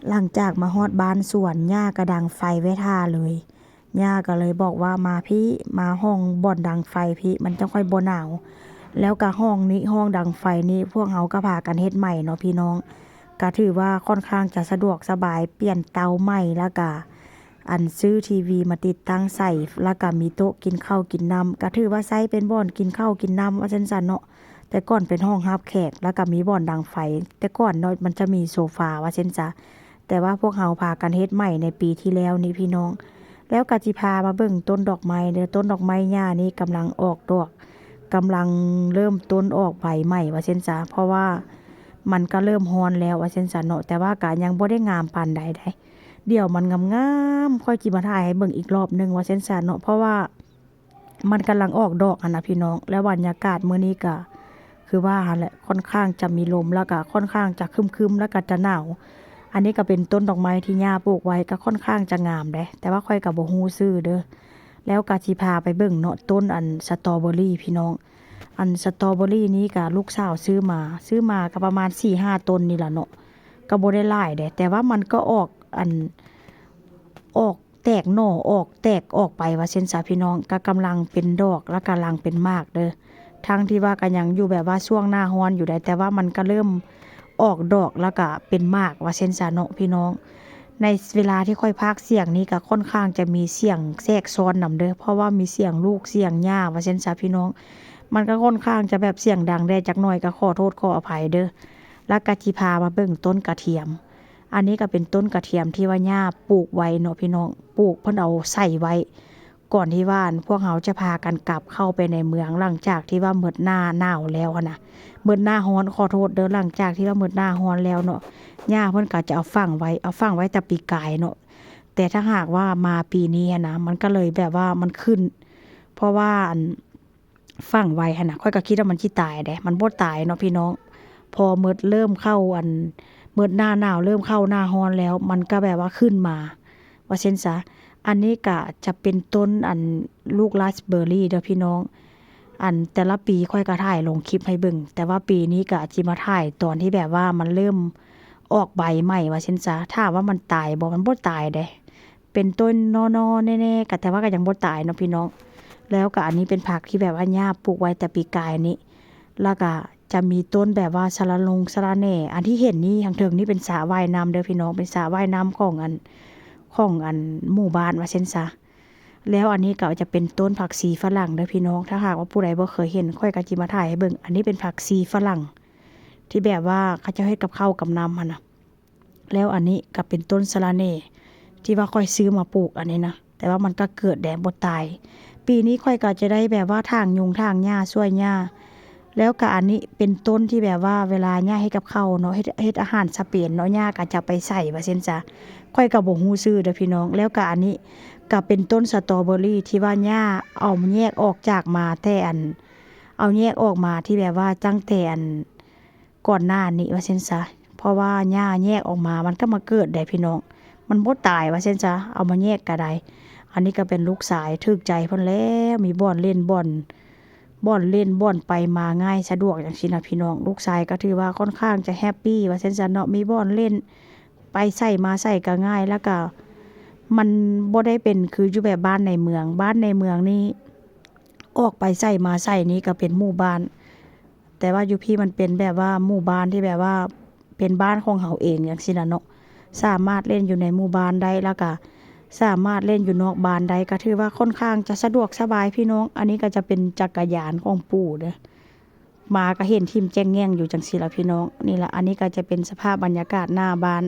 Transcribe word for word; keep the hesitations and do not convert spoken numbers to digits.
หลังจากมาฮอดบ้านสวน ย่าก็ดังไฟไว้ท่าเลย ย่าก็เลยบอกว่า "มาพี้ มาห้องบ่อนดังไฟพี้ มันจั่งค่อยบ่หนาว" แล้วก็ห้องนี้ ห้องดังไฟนี้ พวกเฮาก็พากันเฮ็ดใหม่เนาะพี่น้อง ก็ถือว่าค่อนข้างจะสะดวกสบาย เปลี่ยนเตาใหม่ แล้วก็ อันซื้อทีวีมาติดตั้งใส่ แล้วก็มีโต๊ะกินข้าวกินน้ำ ก็ถือว่าใช้เป็นบ่อนกินข้าวกินน้ำว่าซั่นซะเนาะ แต่ก่อนเป็นห้องรับแขก แล้วก็มีบ่อนดังไฟ แต่ก่อนเนาะมันจะมีโซฟาว่าซั่นซะ แต่ว่าพวกเฮาพากันเฮ็ดใหม่ในปีที่แล้วนี่พี่น้อง แล้วก็สิพามาเบิ่งต้นดอกไม้เด้อ ต้นดอกไม้ย่านี่กำลังออกดอก กำลังเริ่มต้นออกใบใหม่ว่าซั่นซะ เพราะว่ามันก็เริ่มร้อนแล้วว่าซั่นซะเนาะ แต่ว่าก็ยังบ่ได้งามปานใดใด เดี๋ยวมันงามๆ ค่อยสิมาถ่ายให้เบิ่งอีกรอบหนึ่งว่าซั่นซะเนาะ เพราะว่ามันกำลังออกดอกหั้นนะพี่น้อง แล้วบรรยากาศมื้อนี้ก็คือว่าหั้นแหละ ค่อนข้างจะมีลม แล้วก็ค่อนข้างจะครึ้มๆ แล้วก็จะหนาว อันนี้ก็เป็นต้นดอกไม้ที่ย่าปลูกไว้ ก็ค่อนข้างจะงามเด้ แต่ว่าข้อยก็บ่ฮู้ชื่อเด้อ แล้วก็สิพาไปเบิ่งเนาะ ต้นอันสตรอเบอรี่พี่น้อง อันสตรอเบอรี่นี้ก็ลูกสาวซื้อมา ซื้อมาก็ประมาณสี่ห้าต้นนี่ล่ะเนาะ ก็บ่ได้หลายเด้ แต่ว่ามันก็ออกอัน ออกแตกหน่อ ออกแตกออกไปว่าซั่นซะพี่น้อง ก็กำลังเป็นดอก แล้วกำลังเป็นหมากเด้อ ทั้งที่ว่าก็ยังอยู่แบบว่าช่วงหน้าร้อนอยู่ได้ แต่ว่ามันก็เริ่มออกดอก แล้วก็เป็นหมากว่าซั่นซะเนาะพี่น้อง ในเวลาที่ข้อยพากย์เสียงนี้ก็ค่อนข้างจะมีเสียงแทรกซ้อนนำเด้อ เพราะว่ามีเสียงลูกเสียงย่าว่าซั่นซะพี่น้อง มันก็ค่อนข้างจะแบบเสียงดังแด่จักหน่อย ก็ขอโทษขออภัยเด้อ แล้วก็สิพามาเบิ่งต้นกระเทียม อันนี้ก็เป็นต้นกระเทียมที่ว่าย่าปลูกไว้เนาะพี่น้อง ปลูกเพิ่นเอาใส่ไว้ ก่อนที่ว่าพวกเฮาจะพากันกลับเข้าไปในเมือง หลังจากที่ว่าหมดหน้าหนาวแล้วหั้นนะ หมดหน้าร้อน ขอโทษเด้อ หลังจากที่ว่าหมดหน้าร้อนแล้วเนาะ ย่าเพิ่นก็จะเอาฝังไว้ เอาฝังไว้แต่ปีกายเนาะ แต่ถ้าหากว่ามาปีนี้หั้นนะ มันก็เลยแบบว่ามันขึ้น เพราะว่าอัน ฝังไว้หั้นนะ ข้อยก็คิดว่ามันสิตายเด้ มันบ่ตายเนาะพี่น้อง พอหมดเริ่มเข้าอัน หมดหน้าหนาวเริ่มเข้าหน้าร้อนแล้ว มันก็แบบว่าขึ้นมา ว่าซั่นซะ อันนี้ก็จะเป็นต้นอันลูกราสเบอร์รี่เด้อพี่น้อง อันแต่ละปีข้อยก็ถ่ายลงคลิปให้เบิ่ง แต่ว่าปีนี้ก็สิมาถ่ายตอนที่แบบว่ามันเริ่มออกใบใหม่ว่าซั่นซะ ถามว่ามันตายบ่ มันบ่ตายเด้ เป็นต้นนอๆ แน่ๆ ก็แต่ว่าก็ยังบ่ตายเนาะพี่น้อง แล้วก็อันนี้เป็นผักที่แบบว่าย่าปลูกไว้แต่ปีกายนี้ แล้วก็จะมีต้นแบบว่าสะระลงสะระแหน่ อันที่เห็นนี่ทางเทิงนี่เป็นสระว่ายน้ำเด้อพี่น้อง เป็นสระว่ายน้ำของอัน ของอันหมู่บ้านว่าซั่นซะ แล้วอันนี้ก็จะเป็นต้นผักชีฝรั่งเด้อพี่น้อง ถ้าหากว่าผู้ใดบ่เคยเห็น ข้อยก็สิมาถ่ายให้เบิ่ง อันนี้เป็นผักชีฝรั่ง ที่แบบว่าเขาเจ้าเฮ็ดกับข้าวกับน้ำหั้นนะ แล้วอันนี้ก็เป็นต้นสะระแหน่ ที่ว่าข้อยซื้อมาปลูกอันนี้นะ แต่ว่ามันก็เกิดแดดบ่ตาย ปีนี้ข้อยก็จะได้แบบว่าถางยุงถางหญ้าช่วยย่า แล้วก็อันนี้เป็นต้นที่แบบว่าเวลาย่าเฮ็ดกับข้าวเนาะ เฮ็ด เฮ็ดอาหารสเปนเนาะ ย่าก็จะไปใส่ว่าซั่นซะ ข้อยก็บ่ฮู้ชื่อเด้อพี่น้อง แล้วก็อันนี้ก็เป็นต้นสตรอเบอรี่ที่ว่าย่าเอาแยกออกจากมาแต่อัน เอาแยกออกมาที่แบบว่าตั้งแต่อัน ก่อนหน้านี้ว่าซั่นซะ เพราะว่าย่าแยกออกมา มันก็มาเกิดได้พี่น้อง มันบ่ตายว่าซั่นซะ เอามาแยกก็ได้ อันนี้ก็เป็นลูกชาย ถูกใจเพิ่นแล้ว มีบ่อนเล่น บ่อน บ่อนเล่น บ่อนไปมาง่ายสะดวกจั่งซี้นะพี่น้อง ลูกชายก็ถือว่าค่อนข้างจะแฮปปี้ว่าซั่นซะเนาะ มีบ่อนเล่น ไปไสมาไสก็ง่าย แล้วก็มันบ่ได้เป็นคืออยู่แบบบ้านในเมือง บ้านในเมืองนี่ ออกไปไสมาไสนี่ก็เป็นหมู่บ้าน แต่ว่าอยู่พี้มันเป็นแบบว่าหมู่บ้านที่แบบว่าเป็นบ้านของเฮาเองจั่งซี้นะเนาะ สามารถเล่นอยู่ในหมู่บ้านได้ แล้วก็สามารถเล่นอยู่นอกบ้านได้ ก็ถือว่าค่อนข้างจะสะดวกสบายพี่น้อง อันนี้ก็จะเป็นจักรยานของปู่เด้อ หมาก็เห็นถิ่มแจ้งแง่งอยู่จั่งซี้ล่ะพี่น้อง นี่ล่ะ อันนี้ก็จะเป็นสภาพบรรยากาศหน้าบ้าน